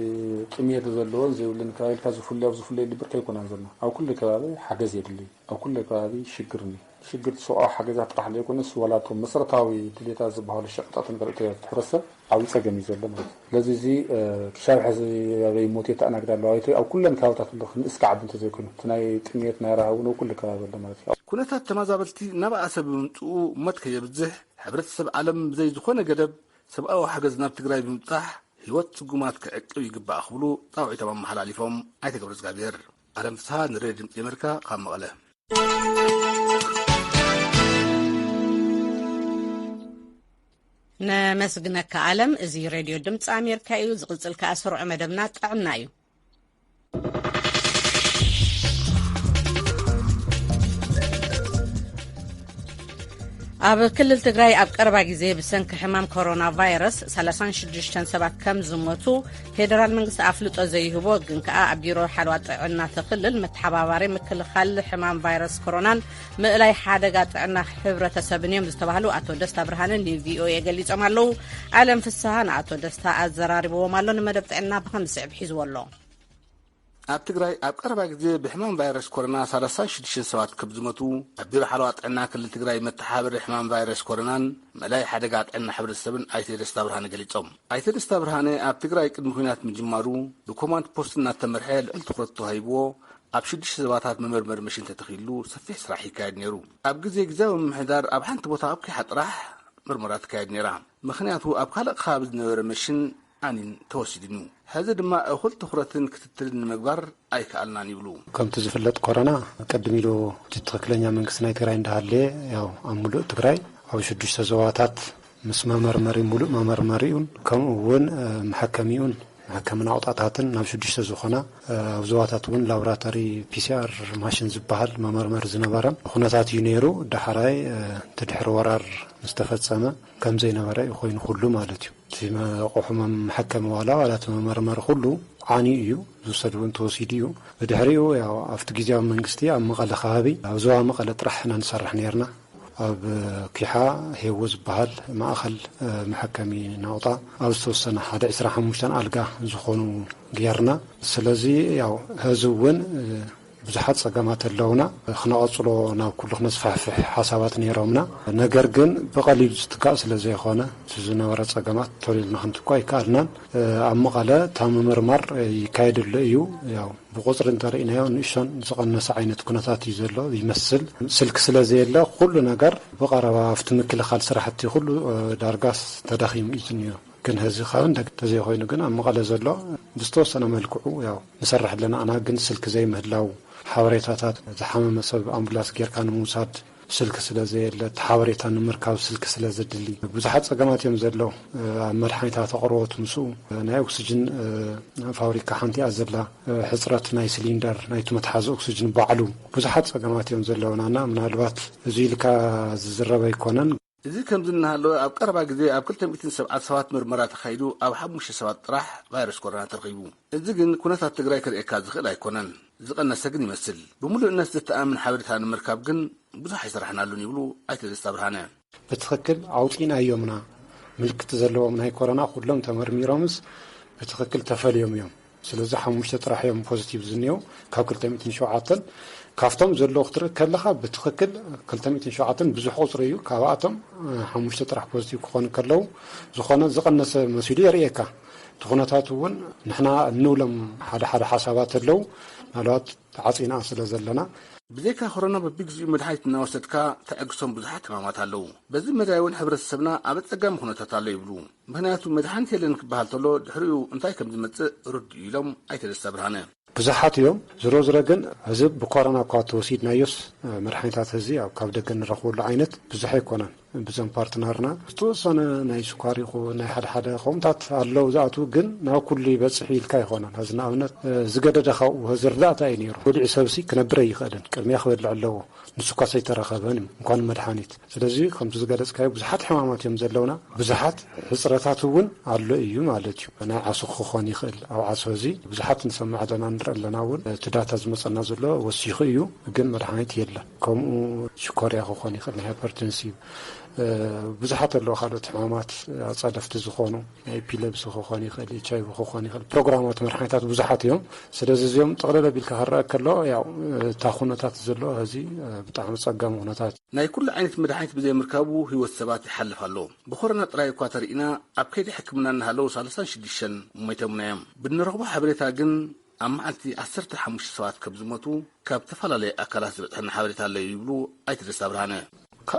ጥሜት ዘለዎን ዘይብሉን ከባቢ ኢልካ ዝፍለዩ ኣብ ዝፍለየሉ ብርኪ ኣይኮናን ዘለና። ኣብ ኩሉ ከባቢ ሓገዝ የድሊ። ኣብ ኩሉ ከባቢ ሽግር እኒሀ። ሽግር ሰብኣዊ ሓገዛት ጥራሕ ዘይኮነስ ዋላ እቶም መሰረታዊ ድሌታት ዝበሃሉ ሸቐጣትን ካልኦት ተግባራት ሕብረተሰብ ዓብዪ ፀገም እዩ ዘሎ ማለት እዩ። ስለዚ እዚ ክሻብ ሕዚ ኣበይ ሞት የተኣናግድ ኣሎ ኣበይ ኣብ ኩለን ከባብታት ኣሎ ክንእስካ ዓዲ እንተዘይኮይኑ እቲ ናይ ጥሜት ናይ ረሃብ እውን ኣብ ኩሉ ከባቢ ኣሎ ማለት እዩ። ኩነታት ተመዛበልቲ እናበኣሰ ብምምፅኡ ሞት ከየብዝሕ ሕብረተሰብ ዓለም ብዘይ ዝኾነ ገደብ ሰብኣዊ ሓገዝ ናብ ትግራይ ብምብፃሕ ህይወት ስጉማት ክዕቅብ ይግባእ ክብሉ ፃውዒቶም ኣመሓላሊፎም ኣይተ ገብረ እግዚኣብሔር። ኣለም ፍስሃ ንሬድዮ ድምፂ ኣሜሪካ ካብ መቐለ። ነመስግነካ ኣለም። እዚ ሬድዮ ድምፂ ኣሜሪካ እዩ። ዝቕፅል ከኣ ስሩዕ መደብና ጥዕና እዩ። ኣብ ክልል ትግራይ ኣብ ቀረባ ግዜ ብሰንኪ ሕማም ኮሮና ቫይረስ ሰላሳን ሽዱሽተን ሰባት ከም ዝሞቱ ፌደራል መንግስቲ ኣፍልጦ ዘይህቦ ግን ከኣ ኣብ ቢሮ ሓለዋ ጥዕና እቲ ክልል መተሓባባሪ ምክልኻል ሕማም ቫይረስ ኮሮናን ምእላይ ሓደጋ ጥዕና ሕብረተሰብን እዮም ዝተባህሉ ኣቶ ደስታ ብርሃነ ንቪኦኤ ገሊጾም ኣለዉ። ኣለም ፍስሃ ንኣቶ ደስታ ኣዘራሪብዎም ኣሎ። ንመደብ ጥዕና ብኸም ዝስዕብ ሒዝዎ ኣሎ። ኣብ ትግራይ ኣብ ቀረባ ግዜ ብሕማም ቫይረስ ኮሮና ሰላሳን ሽዱሽተን ሰባት ከም ዝሞቱ ኣብ ቢሮ ሓለዋ ጥዕና ክልል ትግራይ መተሓባበሪ ሕማም ቫይረስ ኮሮናን ምእላይ ሓደጋ ጥዕና ሕብረተሰብን ኣይተ ደስታ ብርሃነ ገሊጾም። ኣይተ ደስታ ብርሃነ ኣብ ትግራይ ቅድሚ ኲናት ምጅማሩ ብኮማንድ ፖስት እናተመርሐ ልዑል ትኹረት ተዋሂብዎ ኣብ ሽዱሽተ ዞባታት መመርመሪ መሽን ተተኺሉ ሰፊሕ ስራሕ ይካየድ ነይሩ። ኣብ ግዜ ግዝያዊ ምምሕዳር ኣብ ሓንቲ ቦታ ኣብ ከይሓ ጥራሕ ምርመራ ትካየድ ነይራ። ምኽንያቱ ኣብ ካልእ ከባቢ ዝነበረ መሽን ኣኒን ተወሲዱን እዩ። ሕዚ ድማ እኹል ትኹረትን ክትትልን ንምግባር ኣይከኣልናን ይብሉ። ከምቲ ዝፍለጥ ኮረና ቀድም ኢሉ እቲ ትኽክለኛ መንግስቲ ናይ ትግራይ እንዳሃለየ ያው ኣብ ሙሉእ ትግራይ ኣብ ሽዱሽተ ዞባታት ምስ መመርመሪ ሙሉእ መመርመሪኡን ከምኡ እውን መሐከሚኡን መሐከሚ ናቑጣታትን ናብ ሽዱሽተ ዝኾና ኣብ ዞባታት እውን ላቦራቶሪ ፒሲኣር ማሽን ዝበሃል መመርመሪ ዝነበረን ኩነታት እዩ ነይሩ። ዳሕራይ እቲ ድሕሪ ወራር ምስ ተፈጸመ ከም ዘይነበረ እዩ ኮይኑ ኩሉ ማለት እዩ። እቲ መቆሑ መሐከሚ ዋላ ዋላ እቲ መመርመሪ ኩሉ ዓንዩ እዩ ዝውሰድ እውን ተወሲዱ እዩ። ብድሕሪኡ ያው ኣብቲ ግዜያዊ መንግስቲ ኣብ መቐለ ከባቢ ኣብ ዞባ መቐለ ጥራሕ ኢና ንሰርሕ ነይርና። ኣብ ኪሓ ሄዎ ዝበሃል ማእኸል መሐከሚ ናቑጣ ኣብ ዝተወሰነ ሓደ ዕስራን ሓሙሽተን ኣልጋ ዝኾኑ ጌርና። ስለዚ ያው ሕዚ እውን ብዙሓት ጸገማት ኣለውና። ክነቐጽሎ ናብ ኩሉ ክነስፋሕፍሕ ሓሳባት ነይሮምና። ነገር ግን ብቐሊሉ ዝትካእ ስለ ዘይኾነ፣ እቲ ዝነበረ ጸገማት ቶሎ ኢልና ክንትኮ ኣይከኣልናን። ኣብ መቐለ እታ ምምርማር ይካየደሉ እዩ። ያው ብቁጽሪ እንተርኢናዮ ንእሽቶን ዝቐነሰ ዓይነት ኩነታት እዩ ዘሎ ይመስል። ስልክ ስለ ዘየለ ኩሉ ነገር ብቐረባ ኣብቲ ምክልኻል ስራሕቲ ኩሉ ዳርጋስ ተዳኺሙ እዩ ዝኒኦ። ግን ህዚ ካብ እንደ ተዘይኮይኑ ግን ኣብ መቐለ ዘሎ ብዝተወሰነ መልክዑ ያው ንሰርሕ ኣለና። ኣና ግን ስልክ ዘይምህላው፣ ሓበሬታታት ዝሓመመ ሰብ ኣምቡላንስ ጌርካ ንምውሳድ ስልክ ስለ ዘየለ፣ እቲ ሓበሬታ ንምርካብ ስልክ ስለ ዘድሊ፣ ብዙሓት ጸገማት እዮም ዘለዉ። ኣብ መድሓኒታት ኣቕርቦት ምስኡ፣ ናይ ኦክስጅን ፋብሪካ ሓንቲ እያ ዘላ፣ ሕጽረት ናይ ሲሊንደር ናይቲ መትሓዚ ኦክስጅን ባዕሉ፣ ብዙሓት ጸገማት እዮም ዘለዉና። እና ምናልባት እዚ ኢልካ ዝዝረብ ኣይኮነን። እዚ ከምዚ እናሃለወ ኣብ ቀረባ ግዜ ኣብ ክልተ ሚእትን ሰብዓን ሰባት ምርመራ ተኻይዱ ኣብ ሓሙሽተ ሰባት ጥራሕ ቫይረስ ኮሮና ተረኺቡ። እዚ ግን ኩነታት ትግራይ ከርእየካ ዝኽእል ኣይኮነን። ዝቐነሰ ግን ይመስል። ብምሉእነት ዘተኣምን ሓበሬታ ንምርካብ ግን ብዙሕ ኣይሰራሕናሉን ይብሉ ኣይተ ደስታ ብርሃነ። ብትኽክል ኣውፂእናዮምና ምልክት ዘለዎም ናይ ኮሮና ኩሎም ተመርሚሮምስ ብትኽክል ተፈልዮም እዮም። ስለዚ ሓሙሽተ ጥራሕ እዮም ፖዚቲቭ ዝኒኦ ካብ ክልተ ሚእትን ሸውዓተን። ካብቶም ዘለዉ ክትርኢ ከለኻ ብትኽክል ክልተ ሚእትን ሸውዓተን ብዙሕ ቁፅሪ እዩ። ካብኣቶም ሓሙሽተ ጥራሕ ፖዚቲቭ ክኾኑ ከለዉ ዝኾነ ዝቐነሰ መሲሉ የርእየካ። እቲ ኩነታት እውን ንሕና እንብሎም ሓደ ሓደ ሓሳባት ኣለዉ። ምናልባት ተዓፂና ስለ ዘለና። ብዘይካ ኮሮና በቢግዚኡ መድሓኒት እናወሰድካ ተዕግሶም ብዙሓት ሕማማት ኣለዉ። በዚ መዳይ እውን ሕብረተሰብና ኣብ ኣጸጋሚ ኩነታት ኣሎ ይብሉ። ምኽንያቱ መድሓኒት የለን ክበሃል ተሎ ድሕሪኡ እንታይ ከም ዝመጽእ ርዱእ ኢሎም ኣይተ ደስታ ብርሃነ። ብዙሓት እዮም። ዝሮ ዝሮ ግን እዚ ብኮሮና እኳ ተወሲድናዮስ መድሓኒታት እዚ ኣብ ካብ ደገ እንረኽበሉ ዓይነት ብዙሕ ኣይኮነን። ብዞም ፓርትነርና ዝተወሰነ ናይ ስኳር ይኹን ናይ ሓደ ሓደ ከምታት ኣለዉ ዝኣትዉ፣ ግን ናብ ኩሉ ይበጽሕ ኢልካ ኣይኮነን። እዚ ንኣብነት ዝገደደ ካብኡ እዚ ርዳእታ እዩ ነይሩ። በሊዑ ሰብሲ ክነብር ኣይኽእልን፣ ቅድሚያ ክበልዕ ኣለዎ። ንሱ እኳ ሰይተረኸበን እዩ እንኳን መድሓኒት። ስለዚ ከምቲ ዝገለጽካዮ ብዙሓት ሕማማት እዮም ዘለውና፣ ብዙሓት ሕጽረታት እውን ኣሎ እዩ ማለት እዩ። ናይ ዓሶ ክኾን ይኽእል፣ ኣብ ዓሶ እዚ ብዙሓት ንሰምዕ ኣለና ንርኢ ኣለና እውን። እቲ ዳታ ዝመጸና ዘሎ ወሲኹ እዩ፣ ግን መድሓኒት የለን። ከምኡ ሽኮርያ ክኾን ይኽእል፣ ናይ ሃይፐርቴንሲቭ ብዙሓት ኣለዉ ካልኦት ሕማማት ኣጻደፍቲ ዝኾኑ፣ ናይ ኤፒለፕሲ ክኾን ይኽእል፣ ኤች ኣይ ቪ ክኾን ይኽእል። ፕሮግራማት መድሓኒታት ብዙሓት እዮም። ስለዚ እዚኦም ጥቕልል ኣቢልካ ክረአ ከሎ ያው እታ ኩነታት ዘሎ ሕዚ ብጣዕሚ ጸጋሚ ኩነታት። ናይ ኩሉ ዓይነት መድሓኒት ብዘይምርካቡ ህይወት ሰባት ይሓልፍ ኣሎ። ብኮሮና ጥራይ እኳ ተርኢና ኣብ ከይዲ ሕክምና እናሃለዉ ሰላሳን ሽዱሽተን ሞይቶምና እዮም። ብንረኽቦ ሓበሬታ ግን ኣብ መዓልቲ ዓሰርተ ሓሙሽተ ሰባት ከም ዝሞቱ ካብ ተፈላለየ ኣካላት ዝበጽሐና ሓበሬታ ኣሎ ይብሉ ኣይተ ደስታ ብርሃነ።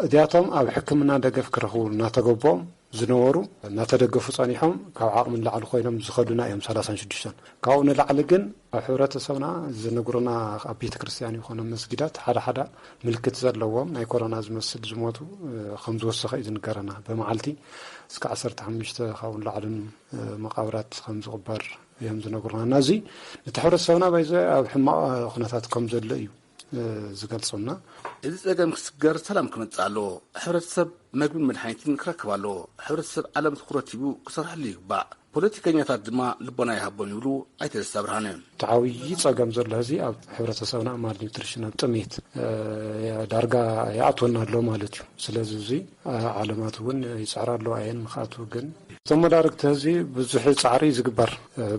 እዚኣቶም ኣብ ሕክምና ደገፍ ክረኽቡ እናተገቦም ዝነበሩ እናተደገፉ ጸኒሖም ካብ ዓቕሚ ንላዕሊ ኮይኖም ዝኸዱና እዮም ሰላሳን ሽዱሽተን። ካብኡ ንላዕሊ ግን ኣብ ሕብረተሰብና ዝነግሩና ኣብ ቤተ ክርስቲያን ይኾኑ መስጊዳት ሓደ ሓደ ምልክት ዘለዎም ናይ ኮሮና ዝመስል ዝሞቱ ከም ዝወሰኸ እዩ ዝንገረና። ብመዓልቲ እስከ ዓሰርተ ሓሙሽተ ካብኡ ንላዕልን መቓብራት ከም ዝቕበር እዮም ዝነግሩና። እና እዚ እቲ ሕብረተሰብና ባይዘ ኣብ ሕማቕ ኩነታት ከም ዘሎ እዩ ዝገልጾና። እዚ ጸገም ክስገር ሰላም ክመጽእ ኣለዎ። ሕብረተሰብ መግብን መድሓኒትን ክረክብ ኣለዎ። ሕብረተሰብ ዓለም ትኹረት ሂቡ ክሰርሐሉ ይግባእ። ፖለቲከኛታት ድማ ልቦና ይሃቦም ይብሉ ኣይተ ደስታ ብርሃነ። እቲ ዓብዪ ጸገም ዘሎ ሕዚ ኣብ ሕብረተሰብና ማል ኒውትሪሽን ኣብ ጥሜት ዳርጋ ይኣትወና ኣሎ ማለት እዩ። ስለዚ እዚ ዓለማት እውን ይጽዕራ ኣለዋ እየን ንክኣትዉ። ግን እቶም መዳርግቲ ሕዚ ብዙሕ ጻዕሪ ዝግበር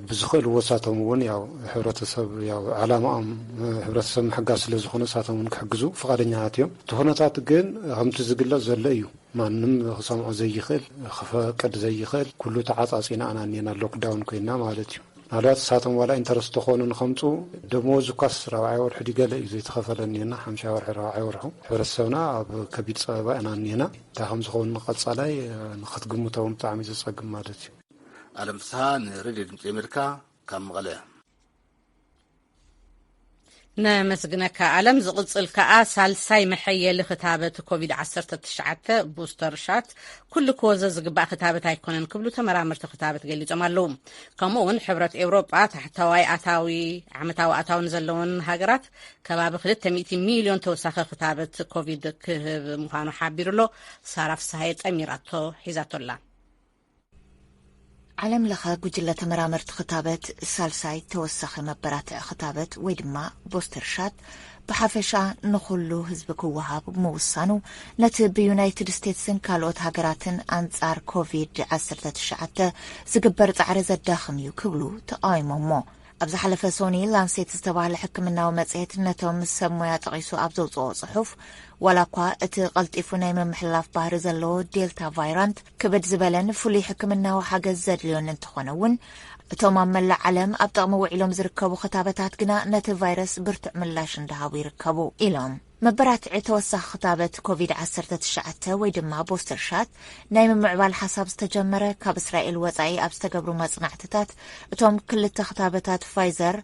ብዝኽእልዎ ሳቶም እውን ያው ሕብረተሰብ ያው ዓላማኦም ሕብረተሰብ ምሕጋዝ ስለ ዝኾነ ሳቶም እውን ክሕግዙ ፍቓደኛታት እዮም። እቲ ኩነታት ግን ከምቲ ዝግለጽ ዘሎ እዩ። ማንም ክሰምዖ ዘይኽእል ክፈቅድ ዘይኽእል ኩሉ ተዓጻጺና ኣና እኒና ሎክዳውን ኮይና ማለት እዩ። ምናልባት እሳቶም ዋላ ኢንተረስት ተኾኑ ንኸምፁ ደሞዝ እኳስ ራብዓይ ወርሒ ድገለ እዩ ዘይተኸፈለ እኒና ሓምሻይ ወርሒ ራብዓይ ወርሑ። ሕብረተሰብና ኣብ ከቢድ ፀበባ ኢና እኒና። እንታይ ከም ዝኸውን ንቐፃላይ ንክትግምተውን ብጣዕሚ ዘፀግም ማለት እዩ። ኣለም ፍስሃ ንሬድዮ ድምፂ ኣሜሪካ ካብ መቐለ። ነመስግነካ ኣለም። ዝቕጽል ከኣ ሳልሳይ መሐየሊ ክታበት ኮቪድ ዓሰርተ ትሽዓተ ቡስተር ሻት ኩሉ ክወዘ ዝግባእ ክታበት ኣይኮነን ክብሉ ተመራመርቲ ክታበት ገሊጾም ኣለዉ። ከምኡ እውን ሕብረት ኤውሮጳ ታሕተዋይ ኣታዊ ዓመታዊ ኣታዊ ንዘለወን ሃገራት ከባቢ ክልተ ሚእቲ ሚልዮን ተወሳኺ ክታበት ኮቪድ ክህብ ምዃኑ ሓቢሩ ኣሎ። ሳራ ፍስሃየ ጠሚራቶ ሒዛቶ ኣላ። ዓለም ለኸ ጉጅለ ተመራመርቲ ክታበት ሳልሳይ ተወሳኺ መበራትዒ ክታበት ወይ ድማ ቦስተር ሻት ብሓፈሻ ንኹሉ ህዝቢ ክወሃብ ምውሳኑ፣ ነቲ ብዩናይትድ ስቴትስን ካልኦት ሃገራትን ኣንጻር ኮቪድ ዓሰርተ ትሽዓተ ዝግበር ጻዕሪ ዘዳኽም እዩ ክብሉ ተቓዊሞሞ። ኣብ ዝሓለፈ ሶኒ ላንሴት ዝተባህለ ሕክምናዊ መጽሔት ነቶም ሰብ ሞያ ጠቒሱ ኣብ ዘውጽኦ ጽሑፍ፣ ዋላ እኳ እቲ ቀልጢፉ ናይ ምምሕልላፍ ባህሪ ዘለዎ ዴልታ ቫይራንት ክብድ ዝበለን ፍሉይ ሕክምናዊ ሓገዝ ዘድልዮን እንተኾነ እውን፣ እቶም ኣብ መላእ ዓለም ኣብ ጥቕሚ ውዒሎም ዝርከቡ ክታበታት ግና ነቲ ቫይረስ ብርቱዕ ምላሽ እንዳሃቡ ይርከቡ ኢሎም። መበራትዒ ተወሳኺ ክታበት ኮቪድ ዓሰርተ ትሽዓተ ወይ ድማ ቦስተር ሻት ናይ ምምዕባል ሓሳብ ዝተጀመረ ካብ እስራኤል ወጻኢ ኣብ ዝተገብሩ መጽናዕትታት፣ እቶም ክልተ ክታበታት ፋይዘር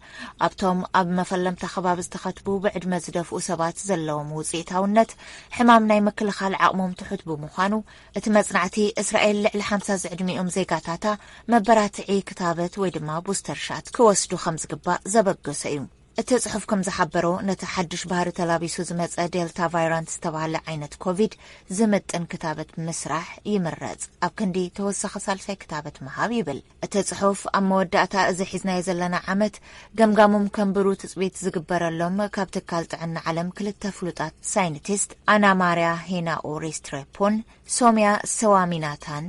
ኣብቶም ኣብ መፈለምታ ከባቢ ዝተኸትቡ ብዕድመ ዝደፍኡ ሰባት ዘለዎም ውጽኢታውነት ሕማም ናይ ምክልኻል ዓቕሞም ትሑት ብምዃኑ፣ እቲ መጽናዕቲ እስራኤል ልዕሊ ሓምሳ ዝዕድሚኦም ዜጋታታ መበራትዒ ክታበት ወይ ድማ ቡስተር ሻት ክወስዱ ከም ዝግባእ ዘበገሰ እዩ። እቲ ጽሑፍ ከም ዝሓበሮ፣ ነቲ ሓድሽ ባህሪ ተላቢሱ ዝመጸ ዴልታ ቫይራንት ዝተባህለ ዓይነት ኮቪድ ዝምጥን ክታበት ምስራሕ ይምረጽ፣ ኣብ ክንዲ ተወሳኺ ሳልሳይ ክታበት ምሃብ ይብል። እቲ ጽሑፍ ኣብ መወዳእታ፣ እዚ ሒዝናዮ ዘለና ዓመት ገምጋሞም ከንብሩ ትጽቢት ዝግበረሎም ካብ ትካል ጥዕና ዓለም ክልተ ፍሉጣት ሳይንቲስት፣ ኣና ማርያ ሄናኦ ሬስትሬፖን ሶምያ ሰዋሚናታን፣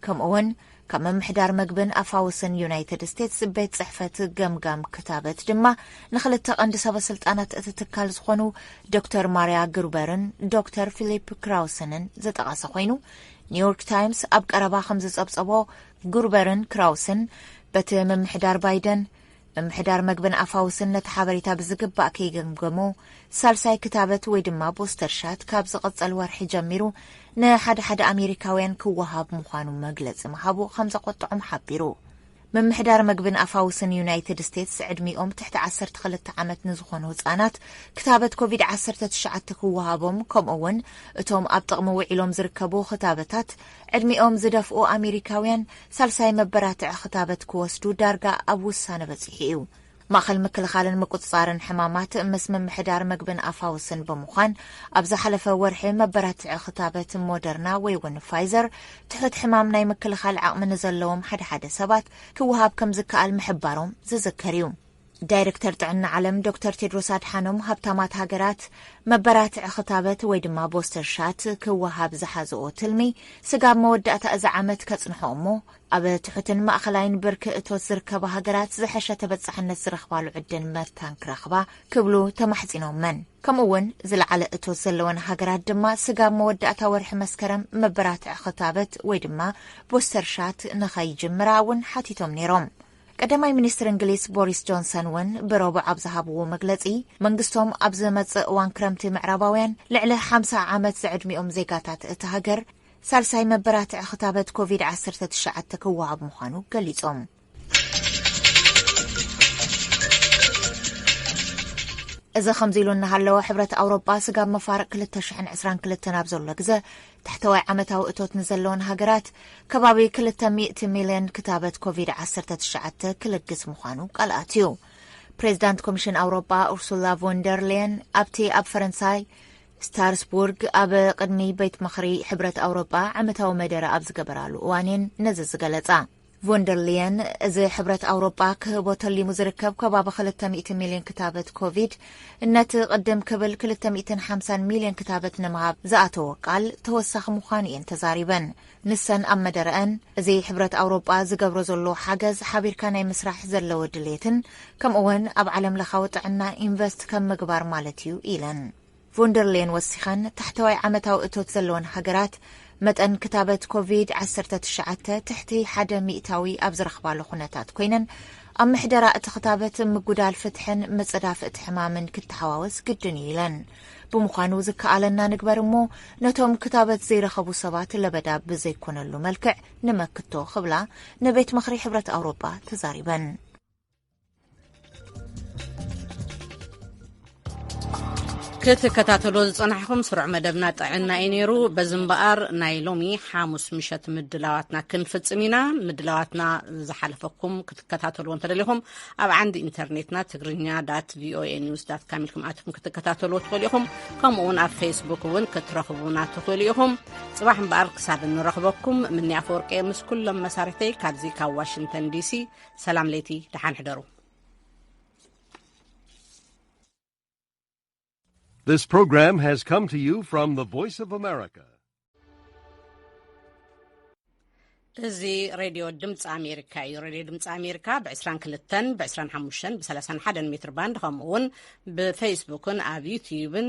ከምኡውን ካብ ምምሕዳር መግብን ኣፋውስን ዩናይትድ ስቴትስ ቤት ጽሕፈት ገምጋም ክታበት ድማ ንኽልተ ቀንዲ ሰበ ስልጣናት እቲ ትካል ዝኾኑ ዶክተር ማርያ ግሩበርን ዶክተር ፊሊፕ ክራውሰንን ዝጠቐሰ ኮይኑ፣ ኒውዮርክ ታይምስ ኣብ ቀረባ ከም ዝጸብጸቦ፣ ግሩበርን ክራውስን በቲ ምምሕዳር ባይደን፣ ምምሕዳር መግብን ኣፋውስን ነቲ ሓበሬታ ብዝግባእ ከይገምገሞ፣ ሳልሳይ ክታበት ወይ ድማ ቦስተር ሻት ካብ ዝቕጸል ወርሒ ጀሚሩ ንሓደ ሓደ ኣሜሪካውያን ክወሃብ ምዃኑ መግለጺ ምሃቡ ከም ዘቖጥዖም ሓቢሩ። ምምሕዳር መግብን ኣፋውስን ዩናይትድ ስቴትስ፣ ዕድሚኦም ትሕቲ ዓሰርተ ክልተ ዓመት ንዝኾኑ ህጻናት ክታበት ኮቪድ ዓሰርተ ትሽዓተ ክወሃቦም፣ ከምኡ እውን እቶም ኣብ ጥቕሚ ውዒሎም ዝርከቡ ክታበታት ዕድሚኦም ዝደፍኡ ኣሜሪካውያን ሳልሳይ መበራትዒ ክታበት ክወስዱ ዳርጋ ኣብ ውሳነ በጺሑ እዩ። ማእኸል ምክልኻልን ምቁጽጻርን ሕማማት ምስ ምምሕዳር መግብን ኣፋውስን ብምዃን፣ ኣብ ዝሓለፈ ወርሒ መበራትዒ ክታበት ሞደርና ወይ እውን ፋይዘር ትሑት ሕማም ናይ ምክልኻል ዓቕሚ ንዘለዎም ሓደ ሓደ ሰባት ክወሃብ ከም ዝከኣል ምሕባሮም ዝዝከር እዩ። ዳይሬክተር ጥዕና ዓለም ዶክተር ቴድሮስ ኣድሓኖም፣ ሃብታማት ሃገራት መበራትዒ ክታበት ወይ ድማ ቦስተር ሻት ክወሃብ ዝሓዝኦ ትልሚ ስጋብ መወዳእታ እዚ ዓመት ከጽንሖ እሞ፣ ኣብ ትሑትን ማእኸላይን ብርኪ እቶት ዝርከባ ሃገራት ዝሐሸ ተበጻሕነት ዝረኽባሉ ዕድል መታን ክረኽባ ክብሉ ተማሕጺኖመን። ከምኡ እውን ዝለዓለ እቶት ዘለወን ሃገራት ድማ ስጋብ መወዳእታ ወርሒ መስከረም መበራትዒ ክታበት ወይ ድማ ቦስተር ሻት ንኸይጅምራ እውን ሓቲቶም ነይሮም። ቀዳማይ ሚኒስትር እንግሊዝ ቦሪስ ጆንሰን እውን ብረቡዕ ኣብ ዝሃብዎ መግለጺ፣ መንግስቶም ኣብ ዝመጽእ እዋን ክረምቲ ምዕራባውያን ልዕሊ ሓምሳ ዓመት ዝዕድሚኦም ዜጋታት እቲ ሃገር ሳልሳይ መበራትዒ ክታበት ኮቪድ ዓሰርተ ትሽዓተ ክወሃብ ምዃኑ ገሊጾም። እዚ ከምዚ ኢሉ እናሃለወ፣ ሕብረት ኣውሮጳ ስጋብ መፋርቕ ክልተ ሽሕን ዕስራን ክልተን ኣብ ዘሎ ግዘ፣ ታሕተዋይ ዓመታዊ እቶት ንዘለወን ሃገራት ከባቢ ክልተ ሚእቲ ሚልዮን ክታበት ኮቪድ ዓሰርተ ትሽዓተ ክልግስ ምዃኑ ቃል ኣትዩ። ፕሬዚዳንት ኮሚሽን ኣውሮጳ ኡርሱላ ቮንደር ሌየን ኣብቲ ኣብ ፈረንሳይ ስታርስቡርግ ኣብ ቅድሚ ቤት ምኽሪ ሕብረት ኣውሮጳ ዓመታዊ መደረ ኣብ ዝገበራሉ እዋን እየን ነዚ ዝገለጻ። ቮንደር ሌየን፣ እዚ ሕብረት ኣውሮጳ ክህቦ ተሊሙ ዝርከብ ከባቢ ክልተ ሚእቲ ሚልዮን ክታበት ኮቪድ፣ ነቲ ቅድም ክብል ክልተ ሚእትን ሓምሳን ሚልዮን ክታበት ንምሃብ ዝኣተዎ ቃል ተወሳኺ ምዃኑ እየን ተዛሪበን። ንሰን ኣብ መደረአን፣ እዚ ሕብረት ኣውሮጳ ዝገብሮ ዘሎ ሓገዝ ሓቢርካ ናይ ምስራሕ ዘለዎ ድሌትን፣ ከምኡውን ኣብ ዓለም ለኻዊ ጥዕና ኢንቨስት ከም ምግባር ማለት እዩ ኢለን። ቮንደርሌን ወሲኸን፣ ታሕተዋይ ዓመታዊ እቶት ዘለወን ሃገራት መጠን ክታበት ኮቪድ ዓሰርተ ትሽዓተ ትሕቲ ሓደ ሚእታዊ ኣብ ዝረኽባሉ ኩነታት ኮይነን፣ ኣብ ምሕደራ እቲ ክታበት ምጉዳል ፍትሕን ምጽዳፍ እቲ ሕማምን ክተሓዋወስ ግድን እዩ ኢለን። ብምዃኑ ዝከኣለና ንግበር እሞ፣ ነቶም ክታበት ዘይረኸቡ ሰባት ለበዳ ብዘይኮነሉ መልክዕ ንመክቶ ክብላ ንቤት ምኽሪ ሕብረት ኣውሮጳ ተዛሪበን። ክትከታተሎ ዝጸናሕኩም ስሩዕ መደብና ጥዕና እዩ ነይሩ። በዚ እምበኣር ናይ ሎሚ ሓሙስ ምሸት ምድላዋትና ክንፍጽም ኢና። ምድላዋትና ዝሓለፈኩም ክትከታተልዎ እንተደሊኹም፣ ኣብ ዓንዲ ኢንተርኔትና ትግርኛ ዳት ቪኦኤ ኒውስ ዳት ካም ኢልኩም ኣትኩም ክትከታተልዎ ትኽእሉ ኢኹም። ከምኡ እውን ኣብ ፌስቡክ እውን ክትረኽቡና ትኽእሉ ኢኹም። ጽባሕ እምበኣር ክሳብ እንረኽበኩም፣ ምኒ ኣፈወርቂ ምስ ኩሎም መሳርሕተይ ካብዚ ካብ ዋሽንግተን ዲሲ ሰላም ለይቲ፣ ደሓን ሕደሩ። This program has come to you from the Voice of America. እዚ ሬድዮ ድምፂ ኣሜሪካ እዩ። ሬድዮ ድምፂ ኣሜሪካ ብ22፣ ብ25፣ ብ31 ሜትር ባንድ፣ ከምኡ እውን ብፌስቡክን ኣብ ዩትዩብን